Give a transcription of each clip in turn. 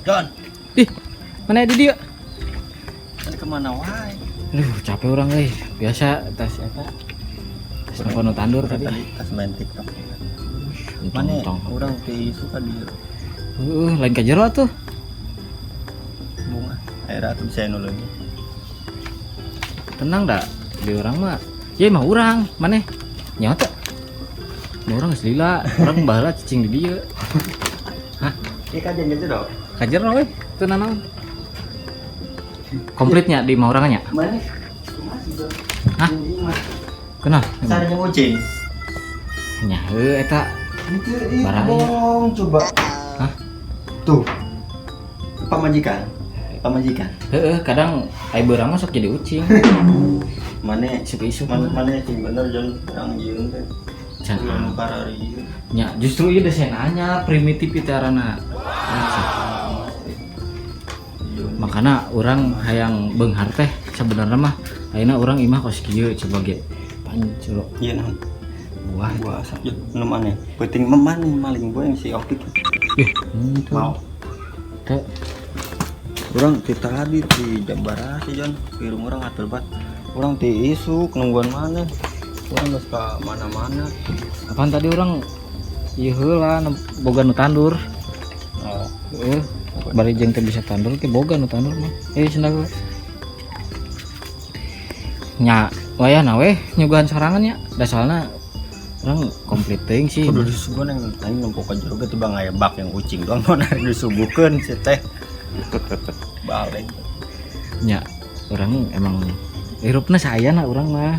Don, Ih, mana di dia? Mana kemana wae? Aduh, capek urang euy. Biasa tas eta. Tas nempo nu tandur tadi. Tadi tas main TikTok. Mana Entong. Urang teh suka di Heeh, lain ka jero atuh. Bunga. Air atuh bisa nu leuwih. Tenang dah, di urang mah. Ya mah urang, maneh? Nyawa teu? Mah urang geus lila, urang baheula cicing di dieu. Hah? Ieu kajian gitu dong. Ka jero we, teu nanaon. Komplitnya di imah urang nya? Mana? Hah? Kenal? Sareng ucing. Nya heuh eta. Itu ih, Baraya. Bohong coba. Hah? Tuh. Pamajikan. Pamajikan. Heeh, kadang ai beurang mah sok jadi ucing. Mana Isuk-isuk mana mah. Mana sing bener jon urang jeung teh. Can. Urang nu kararieu. Nya, justru ieu desain anyar, primitif itu arana. Makana urang hayang beunghar teh sebenarnya mah ayeuna urang imah kos kieu coba ge. Pancuro Iya naon? Buah. Buah asa nu maneh. Peuting mah maneh maling buah yang si Opik. Ih, itu. Mau. Teu. Urang ti tadi di Jambara sih Jon, irung urang atur banget. Urang ti isuk nungguan maneh. Urang geus ka mana-mana. Apaan tadi urang ieu heula boga nu tandur. Oh, Heeh. Bari jeung teu bisa tandur ke boga nu tandur mah. Eh, sendal we. Nya, wayahna weh nyuguhan sorangan nya. Da soalna urang komplit teuing sih. Kudu disuguhan yang aing nempo ka jero ge teu bang aya bak yang ucing doang mau narik disuguhkeun si teh. Balik. Nya, urang emang hirupna sayana urang mah.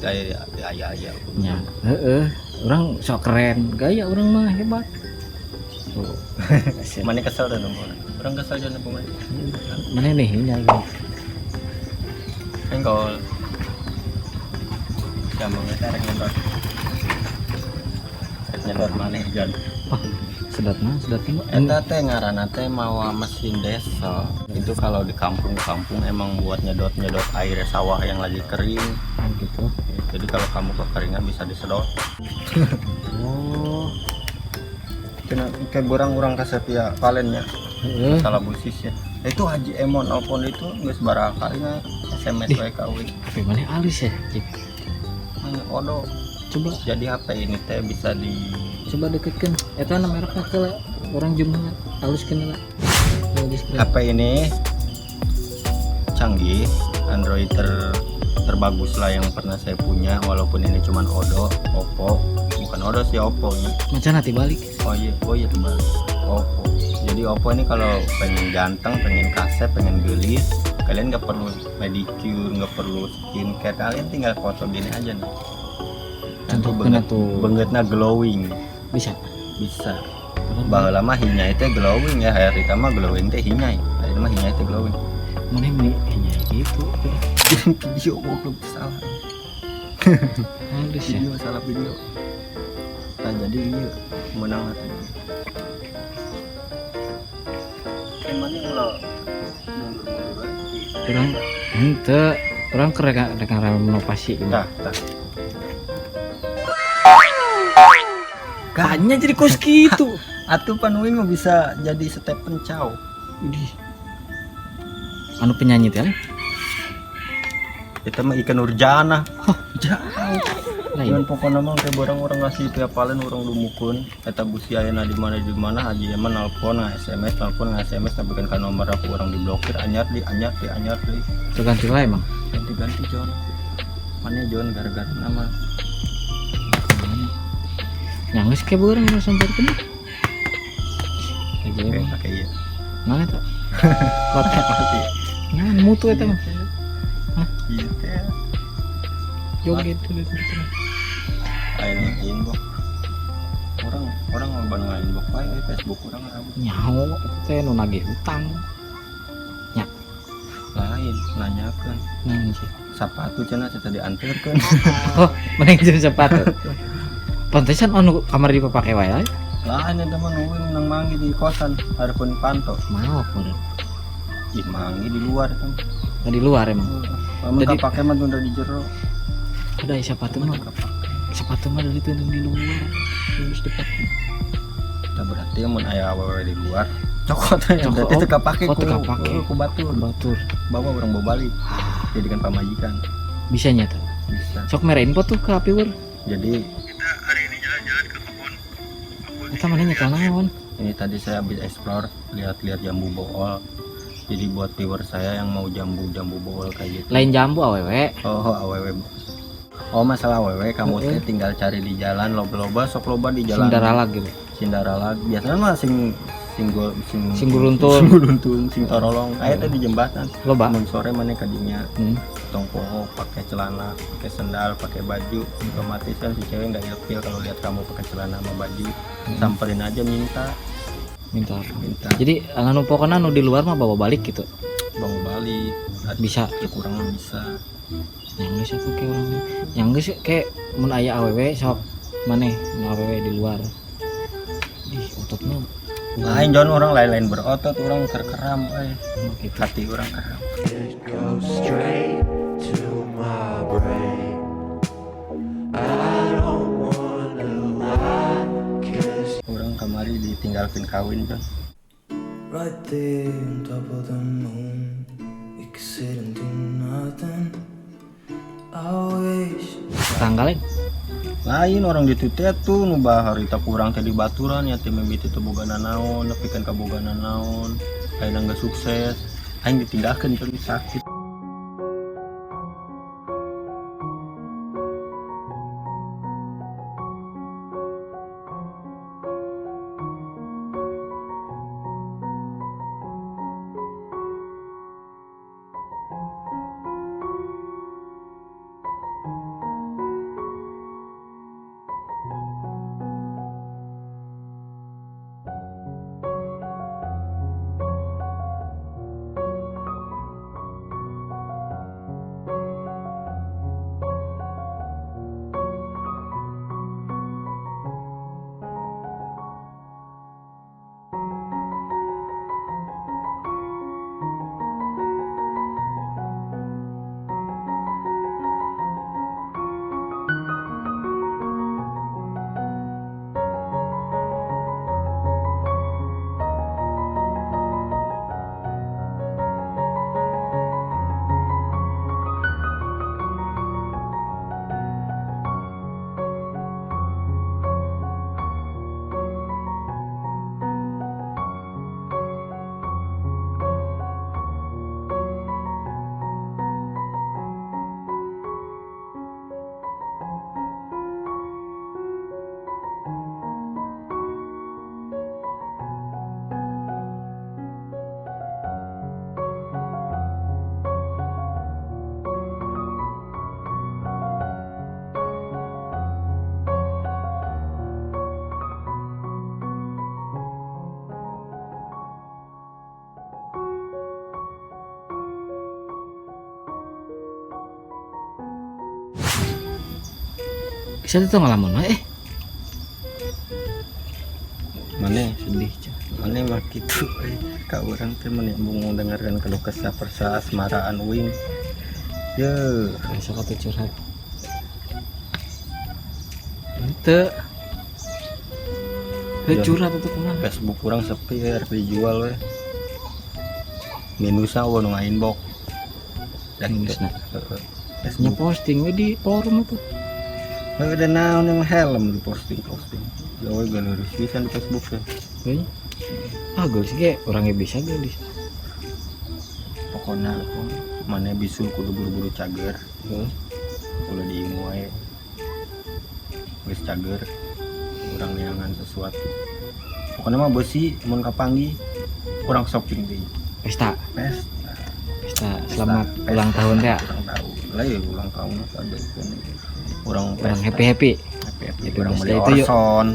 Aya aya aya. Nya, heeh, urang sok keren, gaya urang mah hebat. Tuh. Mana kesel teh nempo. Urang kesel jeung nempo maneh. Mana nih nya gitu. Engkol. Gampang teh rek nyedot. Rek nyedot maneh Jon. Wah, sedotna, sedotna. Eta teh ngaranna teh mawa mesin diesel. Itu kalau di kampung-kampung emang buat nyedot-nyedot air sawah yang lagi kering. Oh, gitu. Jadi kalau kamu kekeringan bisa disedot. Oh. Cenah kayak urang-urang kasep ya palennya. Heeh. Salah busis ya. Itu Haji Emon nelpon itu geus baraha kali na SMS Ih. we ka uing. Tapi mana halus ya, Cik? Mana odo. Coba Jadi HP ini teh bisa di coba deketkeun. Eta na merekna ke urang jumlah haluskeun lah. Bagus keren. HP ini canggih, Android terbagus lah yang pernah saya punya walaupun ini cuman Odo, Oppo, bukan Odo sih Oppo nya. Macam nanti balik. Oh iya kembali. Oppo. Jadi Oppo ini kalau pengen ganteng, pengen kasep, pengen gelis, kalian nggak perlu manicure, nggak perlu skincare, kalian tinggal foto gini aja nih. Nanti Contohkeun beungeut, atuh. Beungeutna glowing, Bisa. Bisa. Baheula mah hinyai teh glowing ya, hari mah glowing teh hinyai. Hari mah hinyai teh glowing. Mana ini nya gitu. Video goblok salah. Halus ya. Video salah video. Nah, jadi iya menang atau emangnya ulah mundur-mundur aja. Urang henteu, urang keur rek rek renovasi ini. Tah, tah. Kayaknya jadi kos gitu. Atuh panuing mah bisa jadi Stephen Chow. Idih. Anu penyanyi teh? Itu mah ikan urjana. Jauh. Lain. Cuman pokoknya mah kayak barang urang ngasih tiap palen urang lumukun eta busi ayeuna di mana Haji Eman nelpon nge SMS nelpon nge SMS tapi kan ka nomor aku urang diblokir anyar di anyar di anyar di. Terganti lah emang. Ganti-ganti John mana John gara-gara nama. Yang geus kayak beurang urang sampeurkeun. Aja Oke, emang. Pakai iya. Mana eta? Nah, mutu eta mah. Hah? Iya teh. Joget tuh gitu. Ayeuna inbox orang orang mau nu inbox wae euy, Facebook urang rame. Nyaho eta teh nu nagih hutang. Lain nanyakeun Naon sih? Sepatu cenah teh dianterkeun. Oh, mending jeung sepatu. Pantesan anu kamar dipapake wae. Lain eta mah nu nang manggih di kosan hareupeun panto. Mau meureun. Ih, manggih di luar itu. Nah, di luar emang. Lamun Jadi- kapake mah tunda di jero. Udah sepatu mah. Sepatu mah dari tuh di luar. Terus dipake. Nah, berarti mun aya awewe di luar cokot ya, Cokot. berarti teu kapake. Oh, teu ku kapake. ku batur. Batur. Bawa urang bawa balik, jadikan pamajikan. Bisa nya tuh. Bisa. Sok mere info tuh ke viewer. Jadi Eta mana nyekel naon? Ini tadi saya habis explore, lihat-lihat jambu bool. Jadi buat viewer saya yang mau jambu-jambu bool kayak gitu. Lain jambu, awewe. Oh, awewe. Oh, masalah awewe, kamu teh tinggal cari di jalan, loba-loba, sok loba di jalan. Sindaralag gitu. Sindaralag. Biasanya mah sing sing go, sing Sing guruntung. Sing guruntung, sing torolong. Aya teh di jembatan. Loba. Mun sore maneh ka dinya, tong poho pakai celana, pakai sendal, pakai baju, otomatis kan si cewek nggak ilfil kalau lihat kamu pakai celana sama baju. Samperin aja, minta. Minta apa? Minta. Jadi anu pokoknya nu di luar mah bawa balik gitu. Bawa balik. Bisa. Ya, kurang mah bisa. Yang geus atuh kayak orang yang geus kayak mun aya awewe sok maneh nu awewe di luar. Ih, ototnya Lain, John, orang lain-lain berotot, orang terkeram eh. Oh, gitu. Hati orang keram. It goes straight to my brain. I don't wanna lie, 'cause Orang kamari ditinggalkan kawin, John. Right there on top of the moon, we could sit and do nothing. I wish. Tanggalin. Lain, orang dititeh tuh nu harita kurang teh di baturan ya, teh mimiti teu boga naon, nepikeun ka boga naon, ayeuna geus sukses, aing ditinggalkeun, John, sakit. Bisa tuh ngalamun mah eh. Mana Sedih cah. Mana mah gitu eh. Ka urang teh meni embung mendengarkan keluh kesah perasmaraan uing ye. Besok atuh curhat. Henteu. Heuh, Ya. curhat atuh kumaha? Facebook kurang sepi ya, rek dijual we, minusa we nu inbox dan Minusna. Heeh. Nya Facebook. Posting we di forum itu. Heuh, da naon yang helm di posting posting gawe geulis pisan di Facebook teh. Heuh. Ah, geulis ge urang ge bisa geulis. Pokoknya mana bisul kudu buru-buru cager. Heuh. Ulah diingu wae, geus cager urang neangan sesuatu. Pokoknya mah besi mun kapanggih urang shopping deui. Pesta, pesta. Pesta selamat Pesta. Ulang tahun ya. Ulang tahun lah ya, ulang tahun ada urang. Urang happy happy. Happy happy. Happy Urang beli birthday itu yuk. Orson,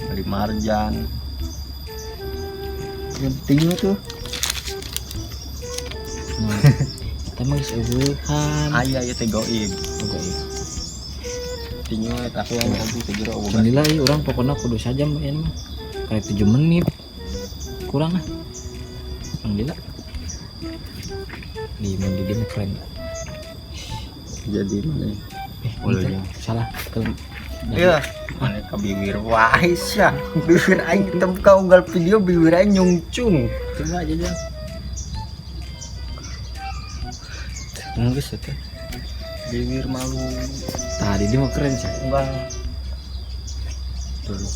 beli marjan, yang penting tuh. Nah, kita mah geus eueuhan. Aya ya teh goib. Oh, goib. Tinyo tapi yang tadi teh jero boga. Alhamdulillah ieu urang pokoknya kudu sajam ya mah. Karek 7 menit. Kurang ah. Alhamdulillah. Di mun di dieu mah keren. Jadi mana? Eh, Boleh bentar. ya. Salah. Ke Iya, mana ke bibir wae sia. Bibir aing hitam ka unggal video bibir aing nyungcung. Coba aja jang. Geus teh. Bibir malu. Tadi dia mah keren sih. Unggal. Dulu.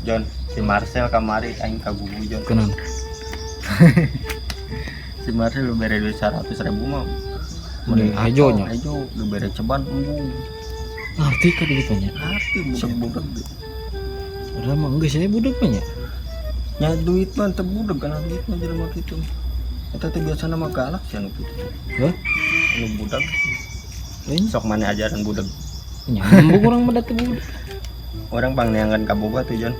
John, si Marcel kamari aing kagugu John. Kunaon? Si Marcel lu bere duit 100.000 mah. Mending hejo nya. Hejo, lu bere ceban embung. Ngerti kan gitu nya. Arti budak-budak. Padahal mah geus saya budak mah nya. Nya duit mah teu budak kana duit mah jelema kitu. Eta teh biasana mah galak sih anu kitu. Hah? Anu budak. Lain Sok mana ajaran budak. nyambung urang mah da teu budak. Orang bang neangan ka boga tuh John.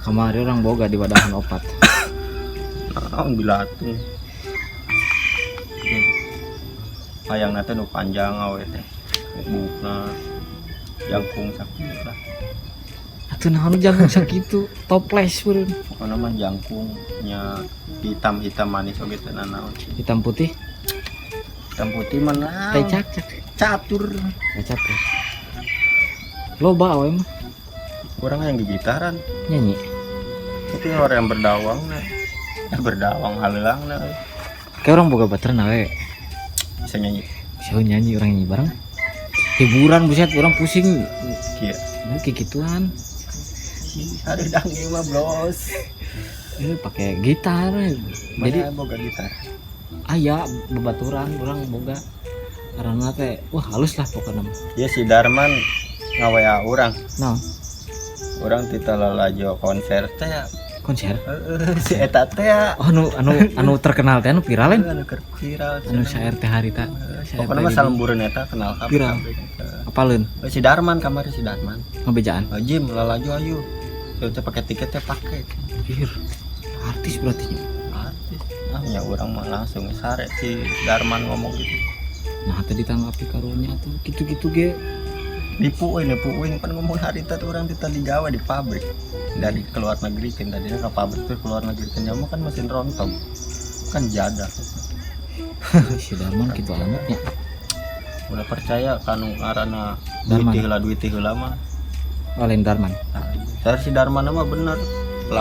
Kamari orang boga di wadahan opat. Naon bilatung. Hayangna teh nu panjang awe teh. Buukna jangkung sakitu lah. Atuh naon jangkung sakitu toples beureun. Pokokna mah jangkung nya hitam-hitam manis oge teh nanaon. Hitam putih. Hitam putih mah naon? Teh cak-cak. Catur. Teh catur. Loba awe mah. Urang yang gitaran. Nyanyi. Itu orang yang berdawang na. Berdawang haleulang na. Kayak orang boga baturan awe. Bisa nyanyi. Bisa nyanyi orang nyanyi bareng. Hiburan buset orang pusing. Kieu. Nah, kayak gituan. Hareudang ieu mah bros. Pakai gitar. Jadi Jadi boga gitar. Aya bebaturan orang boga. Karena teh wah halus lah pokoknya mah. Ya si Darman ngawa urang. Nah, Urang tita lalajo konser teh ya. Konser. Heeh, si eta teh ya. Oh, anu anu anu terkenal teh anu viral lain. Anu keur viral. Anu saer teh harita. Pokoknya mah salembureun eta kenal kabeh. Viral. Apaleun? Si Darman kamari si Darman. Ngabejaan. Oh, Jim lalajo ayo. Teh pakai tiketnya pakai. Ih, artis berarti nya. Artis. Ah ya urang mah langsung sare si Darman ngomong gitu. Nah, tadi ditanggapi karunya tuh gitu-gitu ge. Nipuin, nipuin kan ngomong harita tuh orang kita digawe di pabrik dari keluar negeri kan tadinya ke pabrik tuh keluar negeri kan nyamu kan mesin rontok kan jadah. Si Darman gitu amat nya. Udah percaya kanu ngaranna Darman. duit heula mah. Oh, lain Darman. Nah, dari si Darman mah bener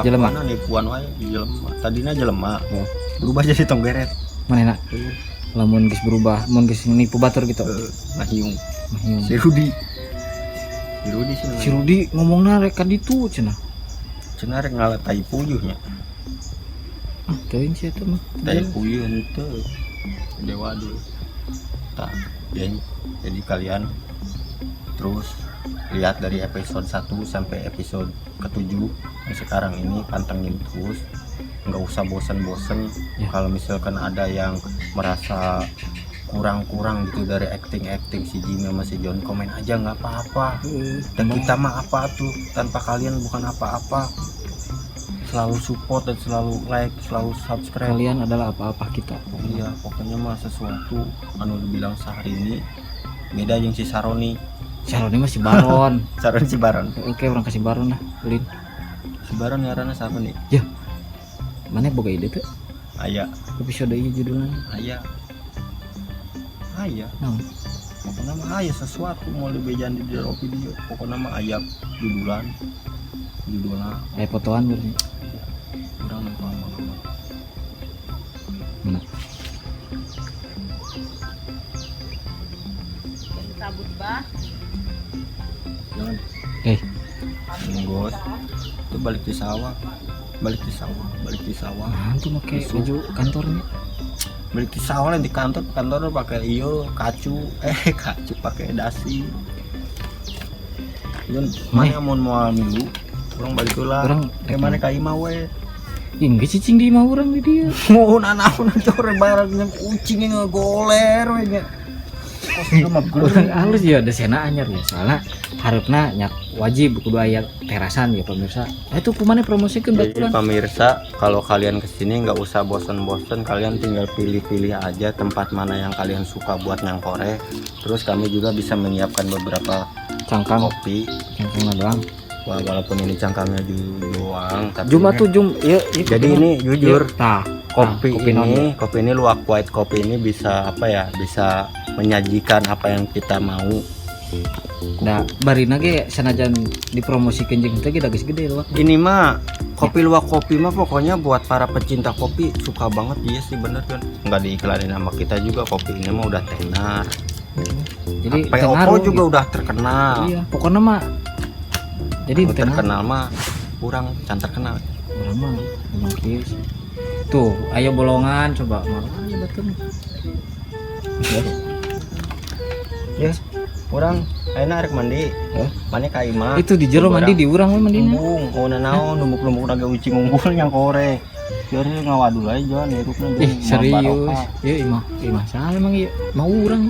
Jelema. kelakuanna nipuan wae jelema tadinya jelema Oh. berubah jadi tonggeret. Manehna lamun geus berubah, mun geus nipu batur gitu. Mahiung. Mahiung. Si Rudi. Si Rudi sih. Si Rudi ngomongna rek ka ditu cenah. Cenah rek ngalah tai puyuh nya. Ah, teuing sih eta mah. Tai puyuh henteu. Dewa dulu. Tah, geng. Jadi kalian terus lihat dari episode 1 sampai episode ke-7 yang sekarang ini, pantengin terus, nggak usah bosen-bosen Ya. Kalau misalkan ada yang merasa kurang-kurang gitu dari acting-acting si Jimmy sama si John, komen aja nggak apa-apa. Dan kita mah apa tuh, tanpa kalian bukan apa-apa. Selalu support dan selalu like, selalu subscribe. Kalian adalah apa-apa kita. Iya, pokoknya mah sesuatu anu dibilang Syahrini beda jeung si Saroni. Saroni mah si Baron. Saroni si Baron. Oke, orang kasih Baron lah, ulin. Si Baron ngaranna Saroni. Ya. Mana boga ide tuh? Aya. Episode ieu judulna. Aya. Aya. Naon? Pokoknya mah aya sesuatu mau lebih di jero video. Pokoknya mah aya judulan. Judulna Aya fotoan berarti. Urang nonton mah. Mana? Cabut bah. Jangan. Nunggu. Itu balik di sawah. Balik di sawah, balik di sawah. Nah, tuh make baju kantornya. Balik di sawah di kantor, kantor pakai iyo, kacu, kacu pakai dasi. Jun, mana mun moal minggu? Urang balik heula. Urang Ke mana ka imah we? Ih, geus cicing di imah urang di dieu. Mohon anaun atuh bareng jeung kucing yang ngegoler we nya. Urang halus ya desena anyar ya, soalnya harapna nyak wajib kudu aya terasan ya pemirsa. Itu kumane promosikeun Jadi baturan. pemirsa, kalau kalian kesini nggak usah bosen-bosen, kalian tinggal pilih-pilih aja tempat mana yang kalian suka buat nyangkore. Terus kami juga bisa menyiapkan beberapa cangkang, kopi. Cangkangna doang. Wah, walaupun ini cangkangnya doang, tapi Jumat tuh jum, iya, iya, Jadi kopi ini jujur, Iya, tah, kopi kopi ini, kopi ini luwak white kopi ini bisa apa ya? Bisa Menyajikan apa yang kita mau. Da barina ge sanajan dipromosikeun jeung teh ge da geus gede luwak. Ini mah kopi luwak, kopi mah pokoknya buat para pecinta kopi suka banget. Iya sih, bener kan, nggak diiklanin sama kita juga, kopi ini mah udah tenar. Jadi Apa teu Oppo ngaruh juga gitu. Udah terkenal. Iya, pokoknya mah jadi Kalau teu ngaruh. Terkenal mah kurang can terkenal. Urang mah emang kieu sih. Tuh, ayo bolongan coba malah betul. Ya, urang ayeuna arek mandi. Hah? Maneh ka imah. Itu di jero mandi, di urang we mandina. Embung, oh naon numbuk-numbuk naga ucing unggul yang kore. Biar ngawadul aja Jon, hirupna Ih, jeung serius. barokah. Ieu imah, imah saha emang ieu? Mau urang.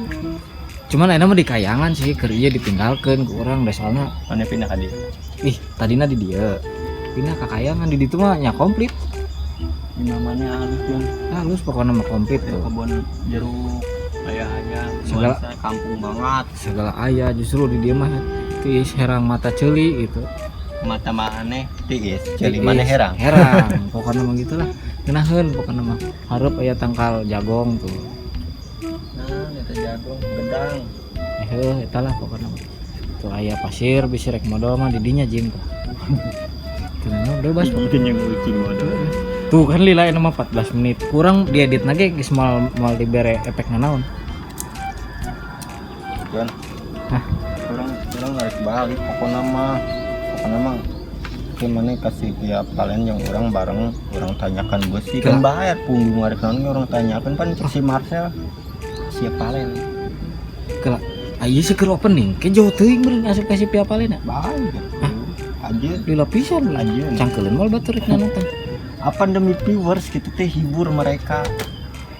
Cuman ayeuna mah di kayangan sih, keur ieu ditinggalkeun ku urang da soalna Maneh pindah ka dieu. Ih, tadina di dieu. Pindah ka kayangan, di ditu mah nya komplit. Imah maneh halus, Jon. Halus pokoknya mah, komplit Aya tuh. kebon jeruk, aya hayam, Segala- nuansa kampung banget. Segala aya, justru di dieu mah tiis herang mata ceuli gitu. Mata maneh tiis, ceuli maneh herang. Herang, pokoknya mah gitulah. Ngeunaheun pokoknya mah. Hareup aya tangkal jagong tuh. Nah, eta jagung, gedang. Heuh, eta lah pokoknya mah. Tuh aya pasir bisa rek modal mah di dinya jing tuh. Tuh nah, bebas. Itu yang ucing modal. Tuh kan lila ini mah 14 menit. Kurang diedit lagi geus moal moal dibere efek nanaon. Jon. Hah? Urang urang harus balik pokoknya mah. Pokoknya mah maneh kasih ya kalian yang urang bareng urang tanyakan besi kan bayar punggung arek naon ge urang tanyakan pan cek si Marcel siap palen. Kela aya sih keur opening ke jauh teuing meureun asup ka si Pia Palena. Baik aja. Lila pisan. Anjeun. Cangkeuleun moal batur rek nonton. Apa demi viewers kita teh hibur mereka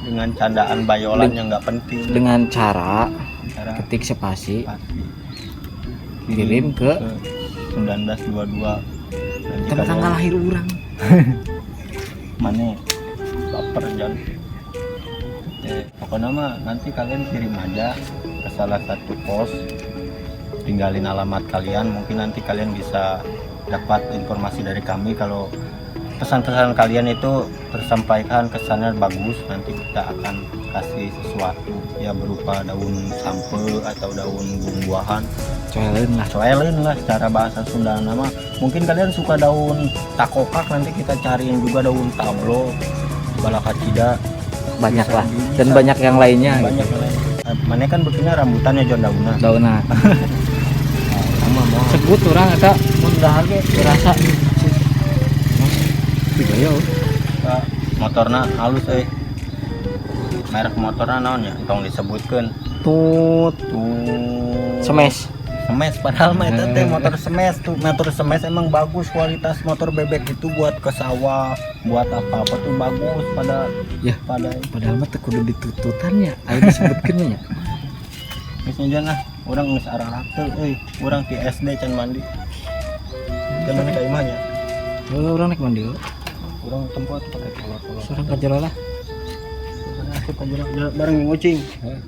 dengan candaan bayolan yang nggak penting. Dengan cara Cara ketik spasi pasti kirim ke 1922 nanti. Tentang tanggal lahir urang. Maneh baper, Jon. Pokoknya mah nanti kalian kirim aja ke salah satu pos, tinggalin alamat kalian, mungkin nanti kalian bisa dapat informasi dari kami. Kalau pesan-pesan kalian itu tersampaikan, kesannya bagus, nanti kita akan kasih sesuatu ya, berupa daun sampe atau daun buah-buahan. Coeleun lah. Coeleun lah secara bahasa Sunda nama. Mungkin kalian suka daun takokak, nanti kita cariin juga daun tablo balakacida. Banyak Bisa, lah bisa. Dan banyak yang lainnya. Banyak yang lain. Maneh kan betulnya rambutannya, Jon, daunna. Daunna. Sama mau. Sebut urang eta mun dahar ge dirasa. Tiga ya. Motorna halus eh. Merek motorna naon ya, tong disebutkeun. Tut. Tuh. Smash. Smash, padahal mah eta teh motor smash tuh. Motor smash emang bagus kualitas motor bebek itu, buat ke sawah, buat apa-apa tuh bagus pada Ya. pada Padahal mah teu kudu ditututannya, ayo disebutkeun mah nya. Geus nyejan lah, urang geus arah euy, urang ti SD can mandi. Can mandi ka imah nya. Heuh, urang naik mandi heula. Urang tempat pakai kolor-kolor. Urang ka jero lah. Asup ka jero bareng jeung ucing. Heeh.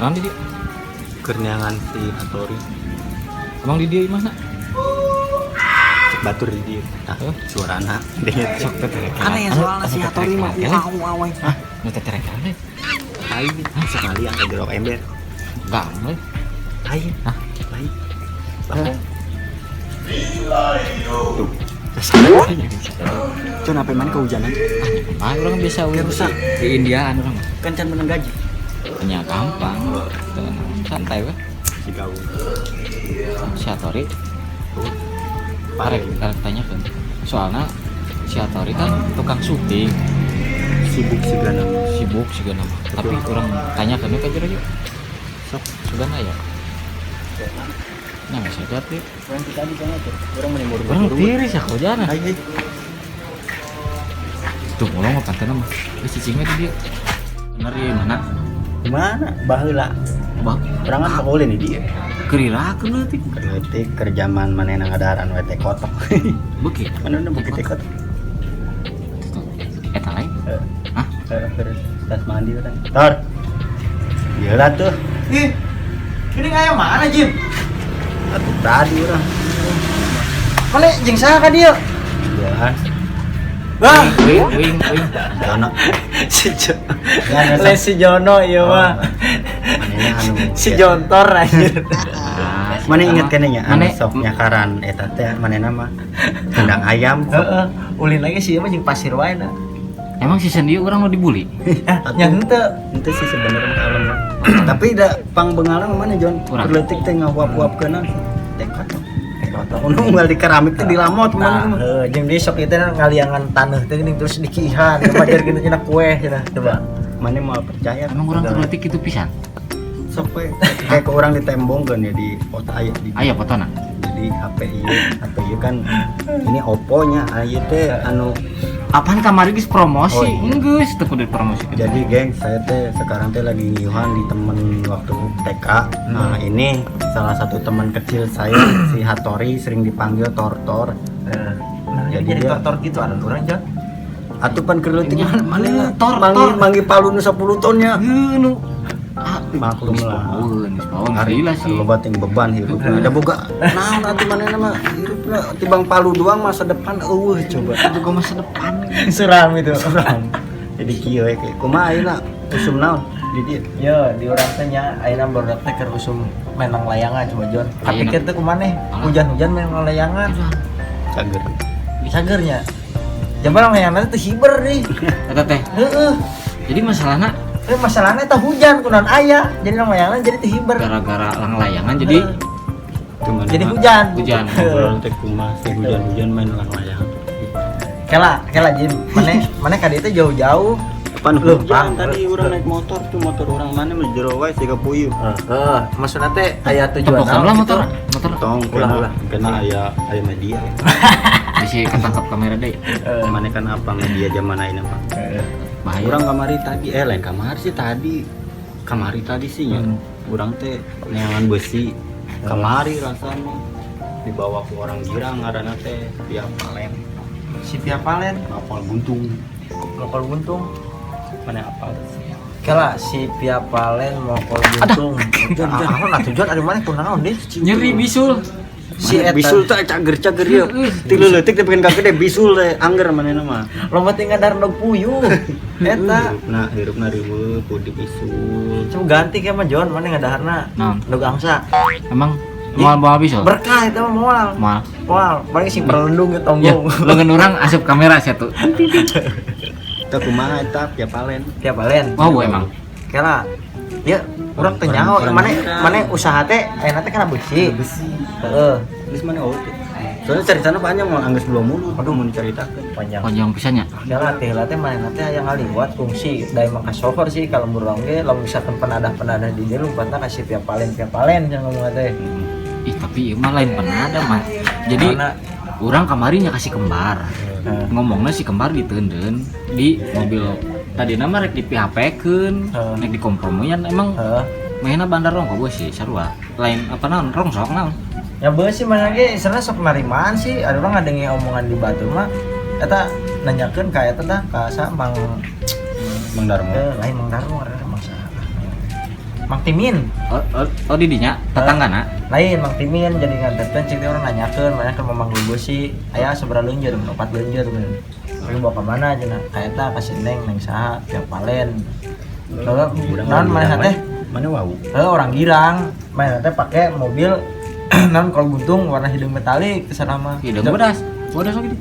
Naon di dieu? Keur neangan si Hatori. Emang di dieu imahna? Cek batur di dieu. Tah, Hah? suarana denget. Sok teterekelan. Aneh soalnya si Hatori mah wow wow. Hah? Nu teterekelan deh. Lain sekali yang jerok ember. Enggak, we. Lain. Hah? Lain. Bangkong. Tuh. Con apa mana kehujanan? Ah, urang biasa we. Rusak. Di Indiaan urang. Kan can menang gaji. Nya gampang. Santai we. Si gaul. Si Hatori arek arek tanyakeun. Soalna si Hatori kan tukang syuting, Sibuk sih gana. Sibuk sih mah. Tapi urang tanyakeun we ka jero yuk. Sok. Sugan aya. Nah, bisa lihat yuk. Orang tadi kan tuh. Orang menimbur. Urang tiris ya hujanan. Hai hai. Tuh, ngomong mah panteuna mah. Geus cicing we di dieu. Bener ya mana? Gimana? Baheula. Bah, Urang kan pakulin di dieu. Kerirakeun leutik. Leutik keur jaman manehna ngadaharan we teh kotok. Beuki. Mana udah bukit teh kotok. Tuh, eta lain. Hah? Terus tas mandi urang. Tor. Gila tuh. Ih, ini kayak mana Jim? Atuh tadi urang. Mana jeung saha ka dieu? Ya. Wah, Wing, wing, wing. Jono. si Jo. Ya, Lain si Jono ieu mah. Manehna anu Si Jontor anjir. Ah, Mana inget kene nya anu Mane- sok nyakaran eta teh manehna mah tendang ayam. Heeh, ulin lagi sih mah jeung pasir wae na. Emang season ieu urang mau dibully? Ah, nya henteu. Itu sih sebenarnya kalem mah. Tapi da pangbengalan mana Jon? Urang. Keur leutik teh ngahuap-huapkeun teh kotok. Teh kotok. Nu unggal di keramik teh dilamot Nah, mana. heuh, jeung di sok ieu teh ngaliangan taneuh teh geuning terus dikihan, wajar gitu cenah kue cenah coba. Mana mau percaya? Emang urang keur leutik kitu pisan? Sok we kayak ke orang ditembongkeun ya di kota aya di. Aya fotona. Jadi HP ieu, HP ieu kan ini Oppo-nya, ieu teh anu. Apaan kamari geus promosi? Oh, iya. Geus teu kudu dipromosikeun. Jadi geng, saya teh sekarang teh lagi ngiuhan di temen waktu TK. Nah ini salah satu teman kecil saya si Hatori, sering dipanggil Tortor. Nah, Jadi jadi dia- tortor gitu ada urang Jon. Atuh pan keur leutik Iya, mana lah Tor, manggil tor. manggil palu nu 10 tonnya. Heuh nu. Ah, Maklum geus lah. paun, geus paun lila sih. Loba ting beban hirupna. Da boga naon atuh manehna mah hirupna tibang palu doang masa depan eueuh coba. Boga masa depan. Suram itu. Suram. Jadi kieu we kayak kumaha ayeuna usum naon di dieu? Yo, di urang teh nya ayeuna barudak teh keur usum menang layangan coba Jon. Kapikir teh kumaneh hujan-hujan menang layangan. Cager. Cagernya. Jaman layangan teh hiber nih. Eta teh. Heeh. Jadi masalahna Masalahnya teh hujan kunaon aya. Jadi layangan jadi teh hiber. gara-gara langlayangan jadi Cuman Jadi hujan. Hujan. Ngobrol teh kumaha sih hujan-hujan main langlayang. Kela, kela Jim. Mane mane ka dieu teh jauh-jauh. Pan Loh, hujan Bang. tadi urang naik motor tuh motor orang mana mah jero wae siga puyuh. Heeh, maksudna teh aya tujuan tepokan lah naon motor. gitu. Motor Tong Ulah, kena ulah. kena aya aya media. bisa ketangkap kamera deh. Heeh. Mana kan apa media zaman ayeuna Pak. Heeh. Bahaya. Urang kamari tadi lain kamari sih tadi. Kamari tadi sih nya. Urang teh neangan besi. Kamari rasana dibawa ke orang girang ngaranna teh Pia Palen. Si Pia Palen, Ngapal buntung. mokol buntung. Mana apal sih? Kela si Pia Palen mokol buntung. Ah, nah tujuan ada mana kunaon deh. Nyeri bisul. Si eta bisul teh cager-cager ieu. Tilu leutik teh pengen ka gede bisul teh angger manehna mah. lomba tinggal dar ndog puyuh. Eta Hirupna hirupna riweuh kudu bisul. coba ganti ke mah Jon, mana ngadaharna? Naon? Ndog angsa. Emang moal moal bisul. Berkah itu mah moal. Moal. Moal, paling sing perlendung ke Ya, tonggong. lengan orang asup kamera satu. Eta kumaha eta Pia Palen? Pia Palen. Wow, emang. Kela. Ya, urang teh nyaho Orang- mane orang mane usaha teh ayeuna teh kana beusi. Besi. Heeh, Geus mana oh teh. Soalnya ceritana panjang mau anggeus dua mulut. Aduh mun dicaritakeun. panjang. Panjang pisannya. Kela teh lah teh manehna teh aya ngaliwat kungsi da emang kasohor sih kalau urang ge lamun misalkan penadah-penadah di dieu lompatna ka si Pia Palen, Pia Palen yang ngomong teh. Ih, tapi ieu mah lain penada mah. Jadi Mana? orang kamarinya kasih kembar. Heeh. Ngomongnya si kembar ditenden di mobil tadi nama rek di PHP-keun, Heeh. rek dikompromian emang Heeh. mainnya bandar rongko sih sarua. Lain apa naon rongsok naon. Ya beusi mana ge sebenarnya sok narimaan sih, ada orang ngadenge omongan di Batu mah eta nanyakeun ka eta tah ka sa Mang Mang Darmo. Lain Mang Darmo ngaranna Mang saha. Mang Timin. Oh, oh, di dinya tetanggana. Lain Mang Timin jadi nganterkeun cek teh urang nanyakeun mana ke Mamang Gugu sih aya sabaraha leunjeur, 4 leunjeur bener. Urang bawa ka mana cenah? Ka eta ka si Neng, Neng saha? Tiap Palen. Kalau naon manehna teh? Mana wau? Heuh, orang girang. Manehna teh pake mobil naon kalau buntung warna hidung metalik kesana mah. Hidung bodas. Bodas lagi.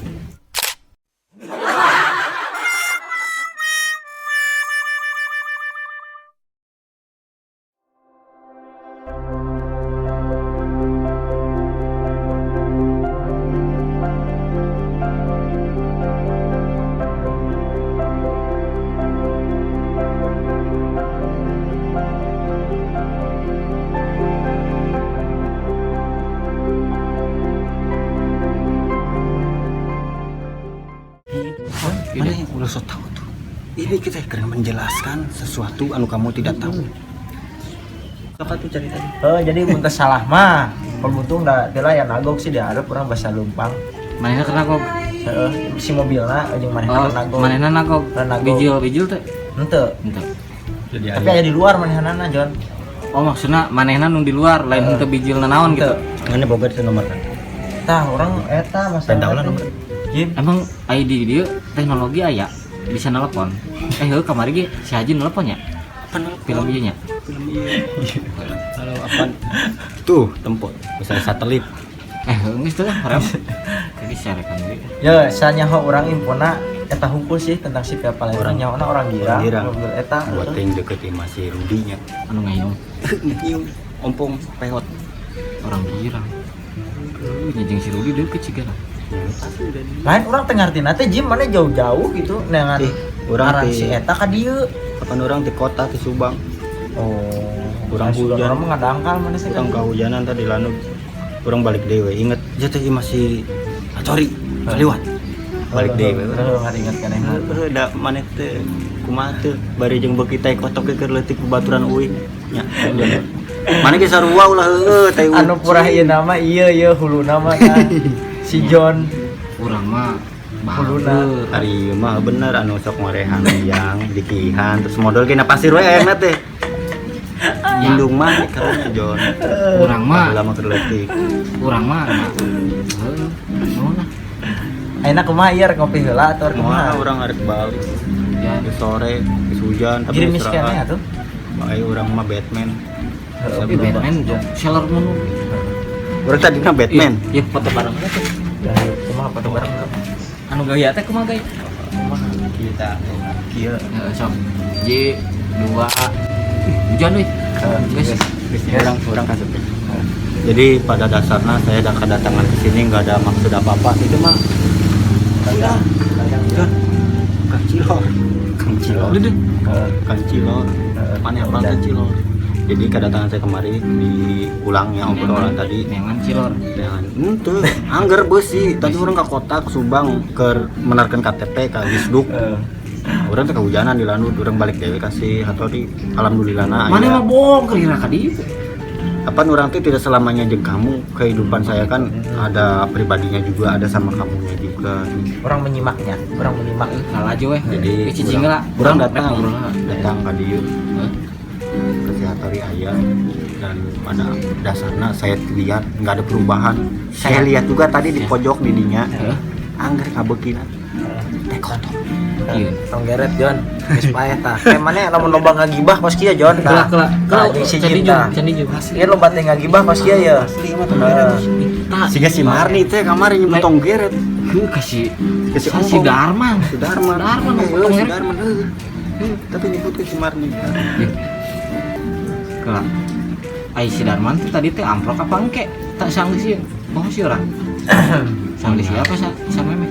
Mana yang udah so tahu tuh? Ini kita keren menjelaskan sesuatu anu kamu tidak tahu. Apa tuh cari tadi? Oh, jadi mun teu salah mah, kalau buntung da teh lah ya nagog sih diharap urang basa lumpang. Manehna kena nagog. Heeh, si mobilna jeung manehna Oh, kena nagog. manehna nagog. Kena nagog. Bijil-bijil teh. Henteu. Henteu. Jadi Tapi aya di luar manehanana, Jon. Oh, maksudna manehna nu di luar lain henteu bijil nanaon gitu. Mana boga itu nomor kan? Tah, urang eta masalah. Pengen tahu lah nomor. Jim. Emang ID dia teknologi aya bisa nelpon. Heuh kamari ge si Haji nelpon nya. Film ieu nya. Film iya. Kalau apa? Tuh, tempo misalnya satelit. Heuh geus teh lah haram. Jadi sharekan deui. Ya, sanyaho urang infona eta hungkul sih tentang si Pia Palembang Orang- nyaona orang girang, orang girang. mobil eta. Buat yang deketin masih Rudinya. Anu ngayung Nyium, ompong, pehot. orang girang. Heuh nya jeung si Rudi deukeut cigana. Lain urang teu ngartina teh Jim mana jauh-jauh gitu neangan Ih, urang ngaran teh. si eta ka dieu. Kapan orang di kota di Subang. Oh, Urang sudah hujan. orang mah ngadangkal mana sih Urang kehujanan tadi lanu. Urang balik dewe. Inget, jatuh masih sorry, kaliwat. Balik dewe. Heuh, ngaringet keneh. Heuh, da maneh teh kumaha teh bari jeung beuki teh kotok keur leutik babaturan uing nya. Maneh ge sarua ulah heueuh teh Anu purah ieu nama ieu ieu huluna mah kan. Si John Urang mah Huluna. bager. Ari mah bener anu sok ngorehan yang dikihan terus modal ge na pasir we ayana teh. Indung mah karunya John. Urang mah Lama keur leutik. urang mah. Heuh, naon lah. Ayeuna kumaha ieu rek ngopi heula atau rek Kumaha kumaha? urang arek balik. Ya, Geus sore, geus hujan tapi Girimis istirahat. keneh atuh. Bae urang mah Batman. Heeh, tapi Batman Sailor Moon. Urang tadina Batman. Iya, foto bareng teh. Ya, kumaha foto bareng tuh? Anu gaya teh kumaha gaya? Kumaha? Kita kieu. Heeh, sok. J 2 hujan euy. Guys, Orang orang kasep. Jadi pada dasarnya saya ada kedatangan ke sini nggak ada maksud apa-apa. Itu mah udah. John, Kang Cilor. Kang Cilor. Udah deh. Kang Cilor. Mana apa Kang Cilor? Jadi kedatangan saya kemari diulang ya obrolan tadi. Neangan Cilor. Jangan ente angger beusi. Tadi orang ke kota ke Subang ke menarkan KTP ke Disduk. Orang teh kehujanan di Lanut, orang balik dewe kasih atau di alhamdulillah na. Mana aya. mah bohong keur ka dieu. Apa orang tuh tidak selamanya jeung kamu, kehidupan saya kan ada pribadinya juga, ada sama kamunya juga. Orang menyimaknya, orang menyimak. Kalah aja weh. Jadi cicing lah. Urang datang, Ngobrol lah. datang ka dieu Heuh. ke si Hatori aya dan pada dasarnya saya lihat nggak ada perubahan. Saya lihat juga tadi di pojok didinya, Heuh. angger kabeukina teh kotor. Iya. Tong geret John, geus paeh tah. Kayak mana lamun loba ngagibah kos kieu John Kela tah. kela Tah kela jeung si candi Jim jung, tah. candi jung. Ieu loba teh ngagibah kos kieu ya. Asli mah tong geret. Tah, Siga si Marni teh kamari nyebut tong geret. Heuh kasih Kasih si ompong. Darman. Si Darman. Darman Eh, tong si geret. Darman heuh. Tapi nyebut ke si Marni. Kela. Ai si Darman tuh tadi teh amplok apa engke? Tak sanggeus ieu. Bohong sih orang. Sanggeus ieu apa sa memeh?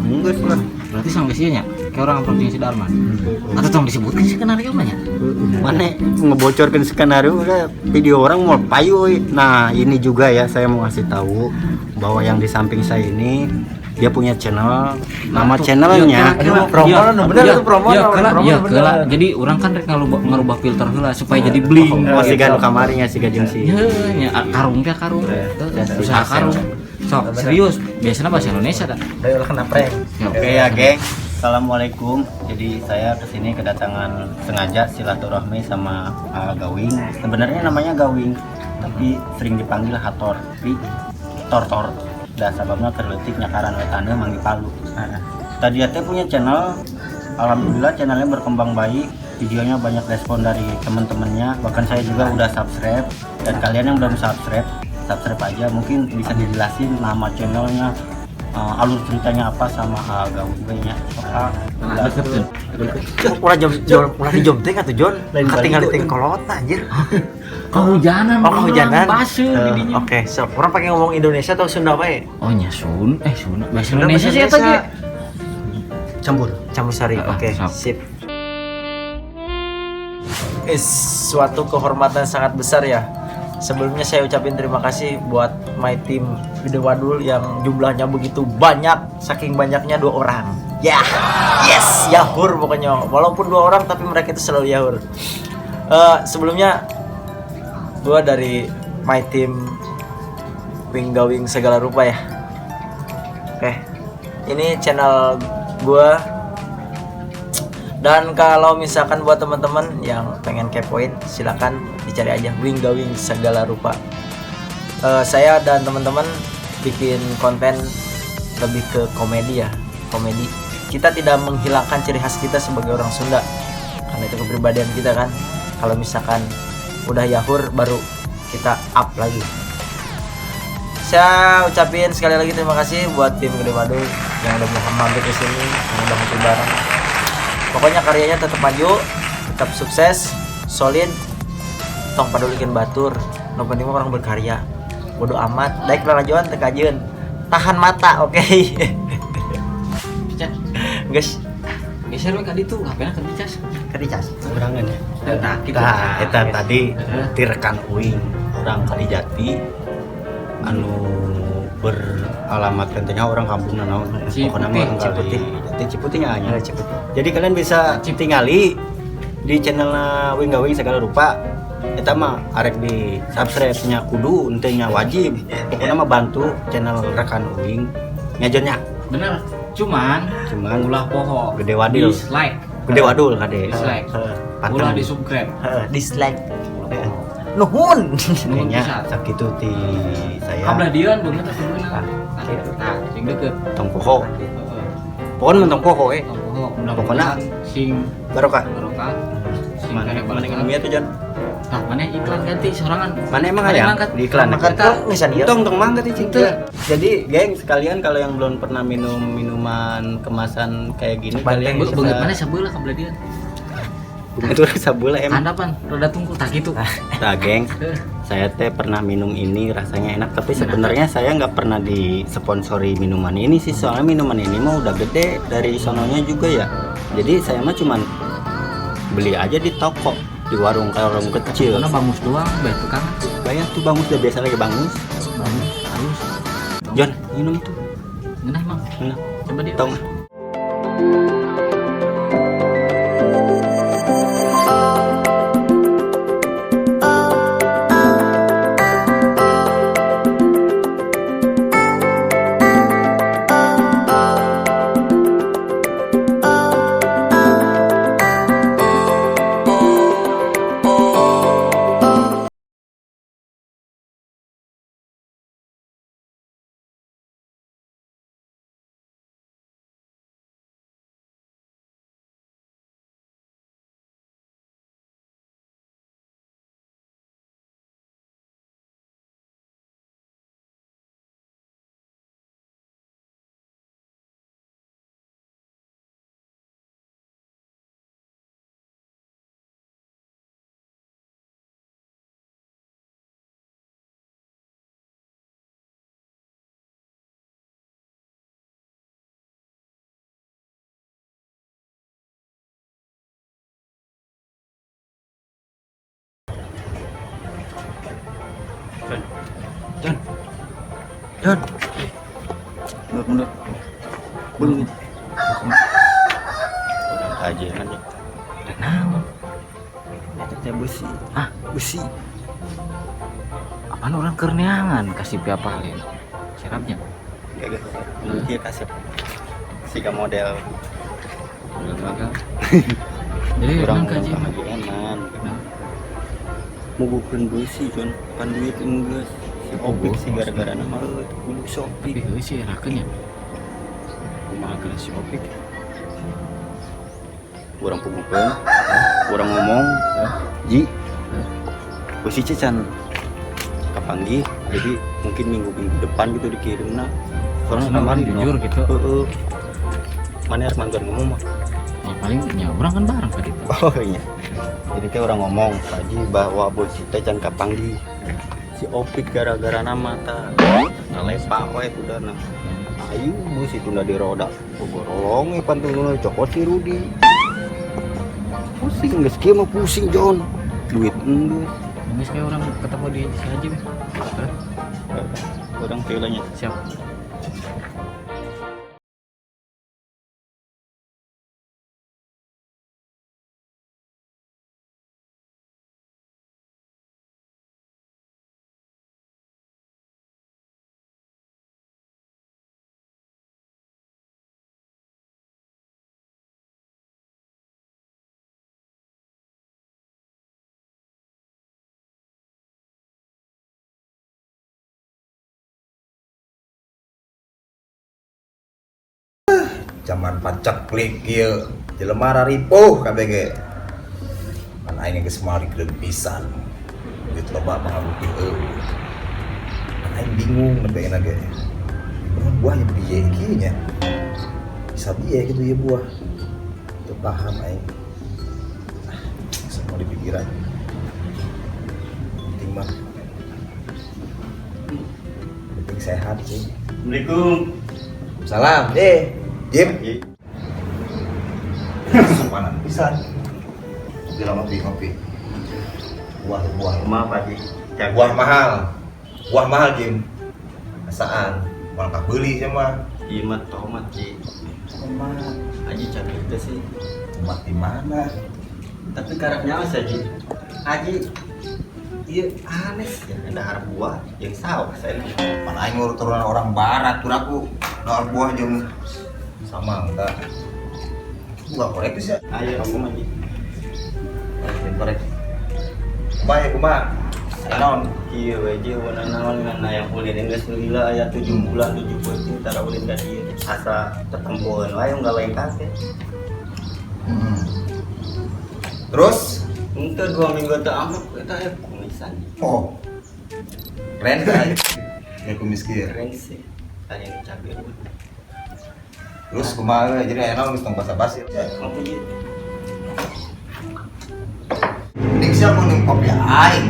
Enggak lah. Berarti sanggeus ieu nya. Kayak orang amplok jeung si Darman. Atau tong disebutkan skenario mah nya. Mana ngebocorkan skenario udah video orang mau payu euy. Nah, ini juga ya saya mau ngasih tahu bahwa yang di samping saya ini dia punya channel, nama Tuh, channelnya iya, Aduh, promo iya, nu bener iya, tuh promo, iya, nu kela, promo iya, nu bener. kela. Jadi orang kan rek ngarubah filter heula supaya jadi bling. Oh, siga nu kamari nya siga jeung si. Heuh, nya karung teh karung. Iya. Usaha karung. Sok serius, biasanya bahasa Indonesia dah. Dari ulah kena prank. Ya, Oke ya, geng. Assalamualaikum. Jadi saya kesini kedatangan sengaja silaturahmi sama Gawing. Sebenarnya namanya Gawing, tapi sering dipanggil Hator. Tapi Tor Tor. Dah sababna keur leutik nyakaran we taneuh manggih palu. Tadi teh punya channel, alhamdulillah channelnya berkembang baik. Videonya banyak respon dari teman-temannya. Bahkan saya juga udah subscribe. Dan kalian yang belum subscribe, subscribe aja. Mungkin bisa dijelasin nama channelnya, alur ceritanya apa sama Gawing nya. Nah, deket tuh. Ulah jam jam ulah di jom teh atuh Jon. Lain Katinggal balik. di kolot anjir. Kehujanan. Oh, kehujanan. Baseuh di dinya. Oke, so urang pakai ngomong Indonesia atau Sunda wae? Oh nya Sun, eh Sunda. Bahasa Sunda, Indonesia bahasa sih eta ge. Indonesia. Campur. Campur sari. Ah, Oke, sok. sip. Suatu kehormatan sangat besar ya. Sebelumnya saya ucapin terima kasih buat my team Gede Wadul yang jumlahnya begitu banyak, saking banyaknya dua orang. Ya, yes, yahur pokoknya. Walaupun dua orang tapi mereka itu selalu yahur. Sebelumnya gua dari my team Wing Gawing segala rupa ya. Oke, ini channel gua. Dan kalau misalkan buat teman-teman yang pengen kepoin, silakan dicari aja Wing Gawing segala rupa. Saya dan teman-teman bikin konten lebih ke komedi ya, komedi. Kita tidak menghilangkan ciri khas kita sebagai orang Sunda, karena itu kepribadian kita kan. Kalau misalkan udah yahur baru kita up lagi. Saya ucapin sekali lagi terima kasih buat tim Gede Wadul yang udah mau mampir ke sini, yang udah ngopi bareng. Pokoknya karyanya tetap maju, tetap sukses, solid. Tong padulikin batur, nu penting mah orang berkarya. Bodoh amat, daek lalajoan teu kajeun. Tahan mata, oke. Cek, Guys, geser we ka ditu, HP-na keur dicas. keur dicas. Berangan ya. Tah, kitu. Tah, eta tadi Heeh. ti rekan uing orang Kalijati anu beralamat tentenya orang kampung naon. Ciputih. Pokoknya mah orang Ciputih. Kalijati Ciputih nya nya. Ada Ciputih. Jadi kalian bisa tingali di channelnya Wing Gawing segala rupa. Eta mah arek di subscribe nya kudu ente nya wajib. Pokoknya mah bantu channel rekan uing ngajonnya. Bener. Cuman Cuman ulah poho. Gede wadil. Dislike. Gede wadul kade. Dislike. Heeh. Ulah di subscribe. Heeh, dislike. Ulah poho. Nuhun. Nuhun Kayaknya pisan. sakitu ti saya. Kabelah dieu beungeut atuh beunang. Nah, sing deket. Tong poho. Heeh. Pokoknya mentong poho eh. Tong poho. Pokokna- Mudah-mudahan sing Barokah. barokah. Sing Mana kare mana barokah. minum ya tuh Jon? Nah, mana iklan ganti sorangan. Mana emang Mana aya? mangkat? Di iklan. Mangkat Kita- tuh ngesan ieu. Tong tong mangkat cing. Teu. Jadi geng sekalian kalau yang belum pernah minum minuman kemasan kayak gini Banteng kalian Beungeut bisa mana sabeula kabelah dieu. itu sabeula emang. Handapan rada tungkul tak gitu. Nah, geng, saya teh pernah minum ini rasanya enak, tapi sebenarnya saya nggak pernah disponsori minuman ini sih, soalnya minuman ini mah udah gede dari sononya juga ya. Jadi saya mah cuman beli aja di toko, di warung warung kecil. Karena bangus doang, bae tukang. Banyak tuh bangus udah biasa lagi bangus. Bangus halus. John, minum tuh. Ngeunah emang. Ngeunah. Coba dia. Tong. John. John. Mundur, mundur. Belum. Aja kan ya. Naon? Eta teh besi. Hah? Besi. Apaan orang keur neangan kasih piapalin. Serapnya. Iya, kasep. Siga model Gagal. Jadi Urang nang kaji mah. Haji Eman. Nah. Mugukeun beusi Jon, pan duit enggeus. Si Opik sih gara-gara nama kudu si Opik. Tapi heueuh sih erakeun nya. Kumaha geus si Opik. Urang pugukeun, urang ngomong, Ji, beusi teh can kapanggih, jadi mungkin minggu-minggu depan gitu dikirimna. Soalnya Maksudna kemarin urang jujur gitu. Heeh. Mana harus mantuan ngomong mah? Ya paling nya urang kan bareng ka ditu. Oh iya. Jadi teh orang ngomong tadi bahwa beusi teh can kapanggih. Si Opik gara-gara nama ta. Ngalepak we kudana. Ayu beusi tunda di roda. Bogorolong we pantun cokot si Rudi. Pusing geus kieu mah pusing Jon. Duit enggeus. Geus kayak orang ketemu di si Haji weh. Hah? Urang teh nya. Siap. Zaman paceklik ieu jelema raripuh kabeh ge. Pan aing geus moal digreug pisan. Duit loba mah ngabukti eueuh. Pan aing bingung nembe ge. Kumaha buah ieu piye kieu nya? Bisa piye kitu ieu buah? Teu paham aing. Ah, semua di pikiran. Penting mah penting sehat sih. Assalamualaikum. Salam, Jim. Sopanan pisan. Bilang ngopi, ngopi. Buah buah. Maaf Haji. Buah mahal. Buah mahal, Jim. Asaan, malah kabeuli sia mah. Ieu mah tomat, Ji. Tomat. Haji cabe teh sih. Tomat di mana? Tapi karaknya sih Haji. Haji iya aneh sih, ada harap buah yang saus saya. Mana aing urut turunan orang barat tuh aku. Dahar buah jeung sama enggak. Buah korek sih. Ayo kamu mah Ji. Korek. Kumaha ya kumaha? Naon? Iya we ji wana naon ngan aya ulin geus lila aya 7 bulan 7 peuting tara ulin ka dieu. Asa tetempoeun wae ngalengkah teh. Terus? Henteu 2 minggu teu ambek eta aya kumisan. Oh. Keren kan? Ya kumis kieu. Keren sih. Tanya cabe. Terus kumaha jadi aya naon geus tong basa-basi. Ngopi ji. Mending sia mun kopi aing.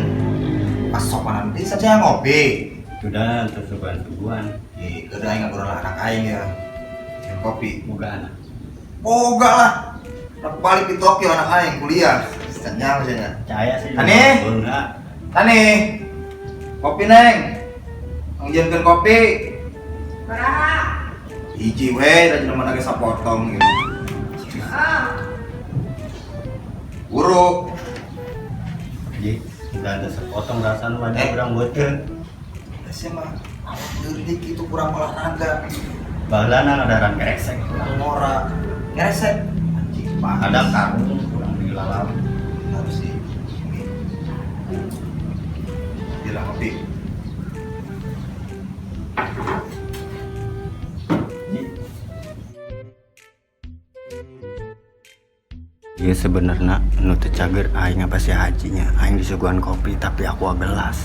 Pas sopanan pisan sia ngopi. Sudah terus suguhan-suguhan. Ih, udah aing ngobrol anak aing ya. Minum kopi. Boga anak. Boga lah. Nak balik di Tokyo anak aing kuliah. Senyum sia. Caya sih. Ane? Enggak. Tani. Kopi neng. Ngijinkeun kopi. Baraha. Hiji we, da jelema ge sapotong gitu. Buruk. Ji, enggak ada sepotong rasana wadah urang beuteung. Sia mah leutik itu kurang olahraga. Baheulana ngadaran keresek. Ngora. Keresek. Anjing banget. Ada karung kurang dilalam. Harus sih. Gila kopi. Iya sebenarnya nu teu cager aing apa si hajinya aing disuguhan kopi tapi aku gelas.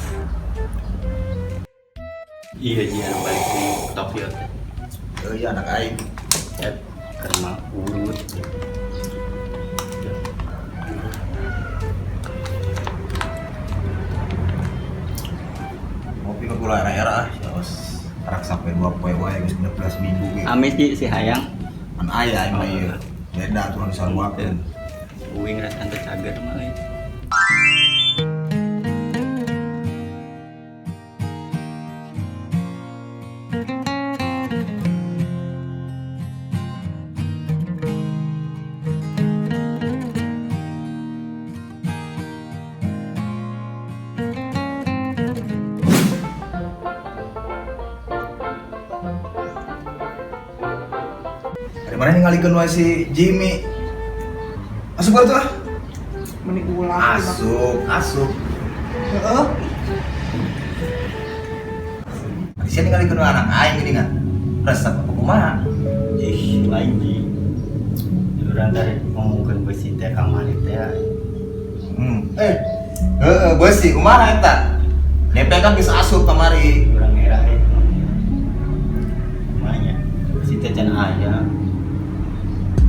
Iya iya balik di Tokyo teh. Oh iya anak aing. Ya karena urut. Ngopi ke gula era-era ah. Terus karak sampai 2 poe wae geus 16 minggu ge. Amis di si hayang. Pan aya aing mah ieu. Beda aturan disaruakeun. Uing rasa teu cager mah euy. Dari mana ningalikeun wae si Jimmy? Asup atuh ah. Meni ulah. Asup, asup. Heeh. Di sini kali kudu anak aing gini kan. Resep apa kumaha? Ih, lain ji. Urang tadi ngomongkeun besi teh kamari teh. Eh. Heeh, besi kumaha eta? DP kan geus asup kamari. Urang era eh. Kumaha nya? Besi teh can aya.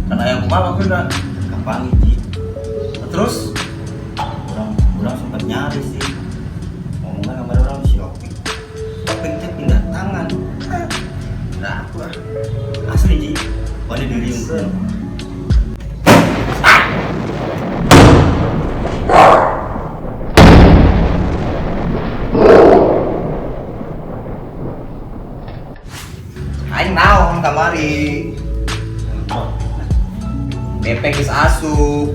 Kan aya kumaha maksudna? Kapan ji? Terus Urang urang sempat nyari sih. Ngomongnya kamari urang si Opik. Opik teh pindah tangan. Nah, aku ah. Asli ji. Wani diriungkeun. Aing naon kamari? DP geus asup.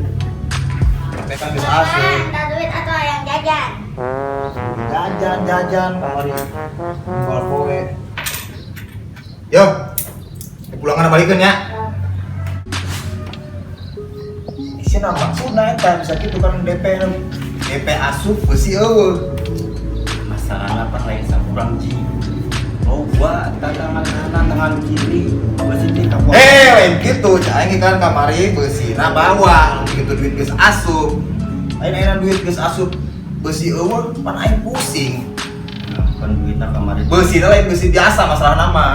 DP kan geus asup. Minta duit atau yang jajan? Jajan, jajan kamari. Soal poe. Yo. Pulangan balikeun nya. Isina maksudna eta bisa kitu kan DP DP asup besi eueuh. Masalahna pan lain sakurang ji. Loba tangan kanan, tangan kiri, besi teh kapok. Eh, lain gitu, cak aing kan kamari beusina bawa, gitu duit geus asup. Lain ayeuna duit geus asup besi eueuh, pan aing pusing. Nah, kan duitna kamari. Beusina lain besi biasa masalah nama.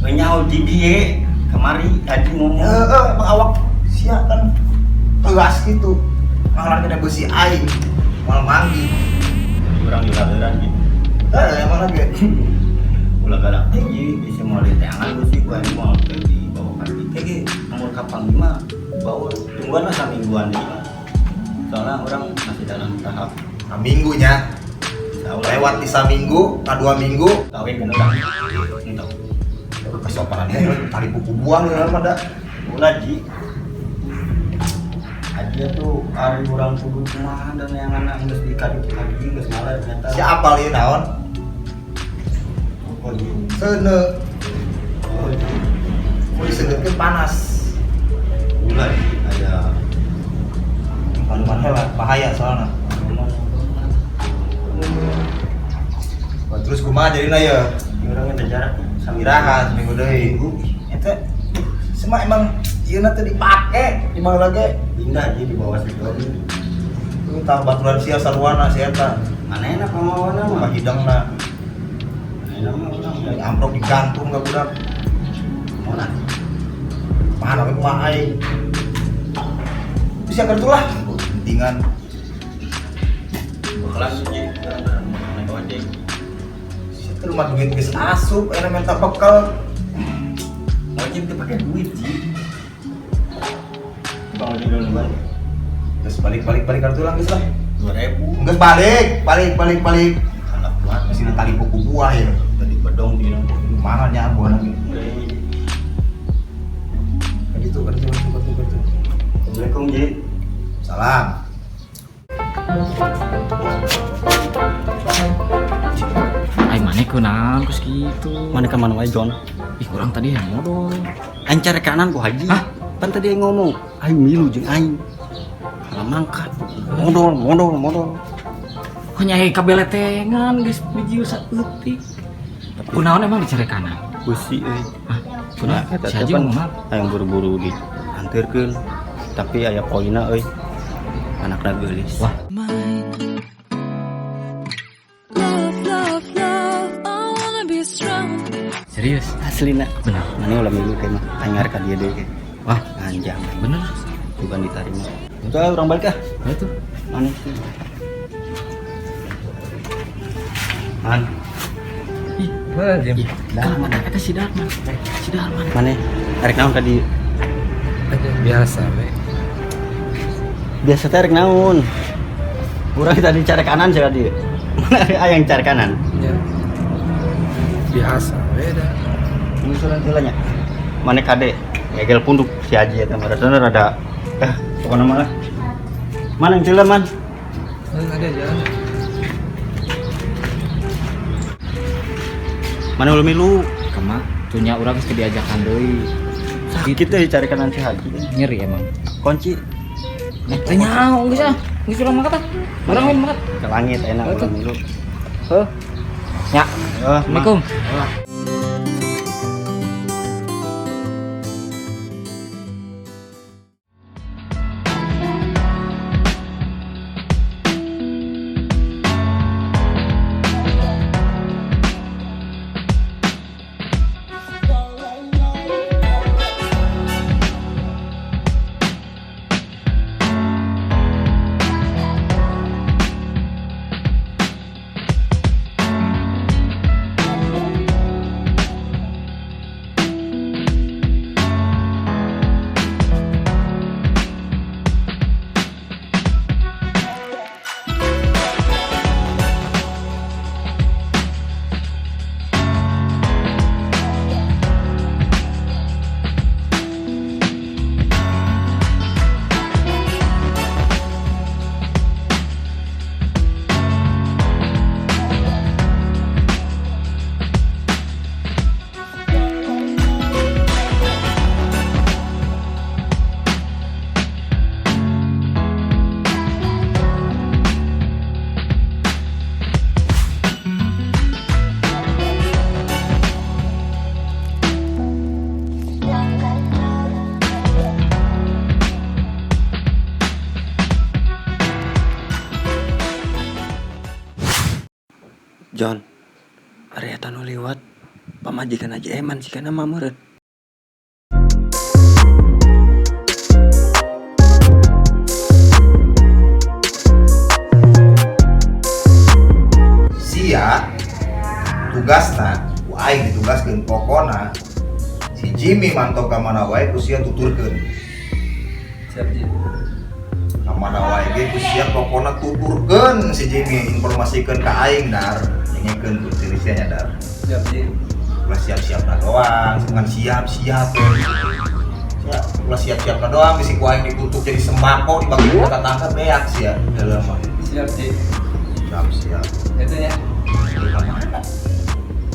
Nyaho di dieu kamari haji ngomong. Heeh, emang awak sia kan tegas gitu. Malah kena besi aing, malah manggi. Urang dilaleran gitu. Eh, emang lagi. Ulah galak tinggi, bisa mau diteangan besi gua aing mau teh dibawa ka dieu ge nomor kapan mah bawa tungguan lah samingguan deui mah. Soalnya urang masih dalam tahap Nah, minggunya insyaallah lewat di saminggu, ka 2 minggu, kawin kan urang. Entah. Kesopanan ya, tali buku buah lu mah da. Ulah ji. Aja tuh ari urang kudu kumaha dan yang anak geus dikadu-kadu geus ngalah ternyata. Si apal ieu naon? Oh, ji. Seuneu. Oh, ji. Mun diseungeutkeun panas. Ulah ji aya Paluman heula bahaya soalna. Wah, terus kumaha jadina ya? Urang ada jarak Samiraha seminggu deui. Eta semua emang ieu na teh dipake di mana lagi? Pindah ji di bawah si Doni. Lu tah baturan sia sarwana si eta. Mana enak pamawana mah. Mah hidangna. Enak mah urang. Di amprok digantung ka budak. Mana? Mana we kumaha aing. Bisa kertu lah. Pentingan. Bakalan ji urang naik ojek. Sia teh rumah duit geus asup ayeuna minta bekal. Ojek teh pakai duit ji. Bang ojek dulu balik. Geus balik balik balik kartu lah geus lah. 2000. Geus balik, balik balik balik. Anak buah Masih tali buku buah ya. Tadi bedong di Mahalnya buah lagi. Kan itu, kan itu, kan itu, kan itu. Assalamualaikum ji. Salam. Ai maneh kunaon kos kitu? Mana ka mana wae Jon? Ih, urang tadi yang modol. Aing cari kanan ku haji. Hah? Pan tadi aing ngomong, aing milu jeung aing. Kalah mangkat. Modol, modol, modol. Kok nyai kabeletengan geus bijil saeutik. Kunaon emang dicari kanan? Besi euy. Hah? Kunaon? Eta Si teh Haji pan ngomong apa? Aing buru-buru dianterkeun. Tapi aya poinna euy. Anakna geulis. Wah. Love, love, love, I wanna be strong. Serius? Aslina. Bener. Mana ulah milu kayak mah. Aing ngarek ka dieu deui kayak. Wah, Anjang. bener. Bukan diterima. Itu ah, urang balik ah. Nah, itu. Mana sih? Man, Ih, ih, kalau mana kata si Darman. Si Darman. mana? Arek naon tadi? Biasa we. Biasa teh arek naon? Urang tadi cari kanan sih tadi. Mana ada yang cari kanan? Ya. Biasa we dah. Ngusulan heula nya. Mana kade? Ngegel punduk si Haji eta mah rada rada pokokna mah lah. Mana yang heula man? Ada jalan. Mana ulah milu? Kema, tunya urang geus diajakan deui. Sakit teh cari kanan si Haji. Nyeri emang. Kunci. Teh nyaho geus ah. Geus urang makat ah. Urang main makat. Ke langit enak Betul. urang dulu. Heuh. Ya. Oh, Assalamualaikum. John, ari eta nu liwat pamajikan Haji Eman sih kana mah meureun. Sia tugasna ku aing ditugaskeun pokona si Jimmy mantau ka mana wae ku sia tuturkeun. Siap, Ji. Ka mana wae ge ku sia pokona tuturkeun si Jimmy informasikeun ka aing dar. Dengekeun ku ciri sia nya dar. Siap, Ji. Ulah siap-siap na doang, bukan siap-siap. Sia, ulah siap-siap na doang bisi ku aing dikutuk jadi sembako dibagi ke tetangga beak sia dalam mah. Siap, Ji. Siap-siap. Itu ya. Ka mana?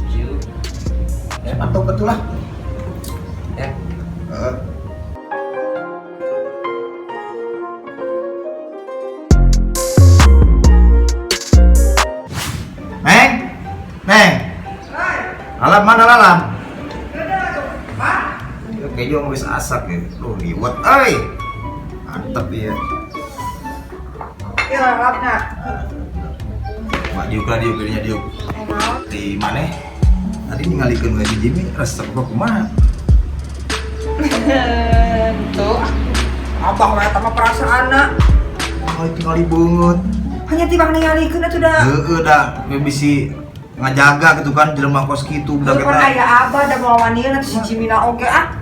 Jiu. Ya mantap betul lah. Ya. Heeh. Neng, Neng. Alam mana alam? Ya, kejo geus asak ya. Duh, liwet euy. Mantep ya. Ya lalapna. Mak diuk lah diuk dinya diuk. Di mana? Tadi ningalikeun we si Jimmy resep apa kumaha? Tuh, abang lah sama perasaanna. Oh, tingali beungeut. Hanya tibang ningalikeun atuh da. Heeh dah, bisi ngajaga gitu kan jelema kos kitu budak Kan eta. aya abah da moal wanian atuh si Jimmy na oge ah.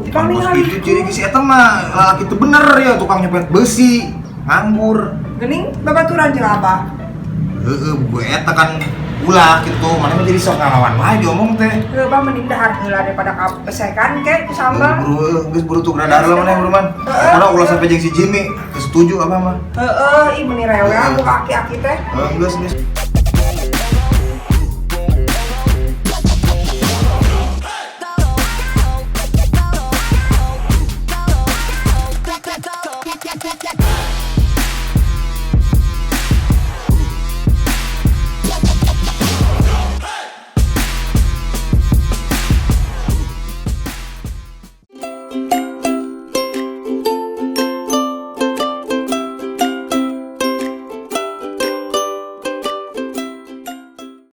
Tibang Tukang kos kitu ningalikeun. ciri si eta mah lalaki teu bener ya tukang nyepet besi, nganggur. Geuning babaturan jeung abah. Heeh, gue eta kan ulah gitu, mana mah jadi sok ngalawan wae diomong teh. Heuh bah mending dahar heula daripada kapesekan ke ku sambal. Buru geus buru tuh radar lah maneh buru man. Heeh. Pokona ulah sampai jeung si Jimmy, teu setuju abah mah. Heeh, ih meuni rewel ku aki-aki teh. Heeh, geus geus.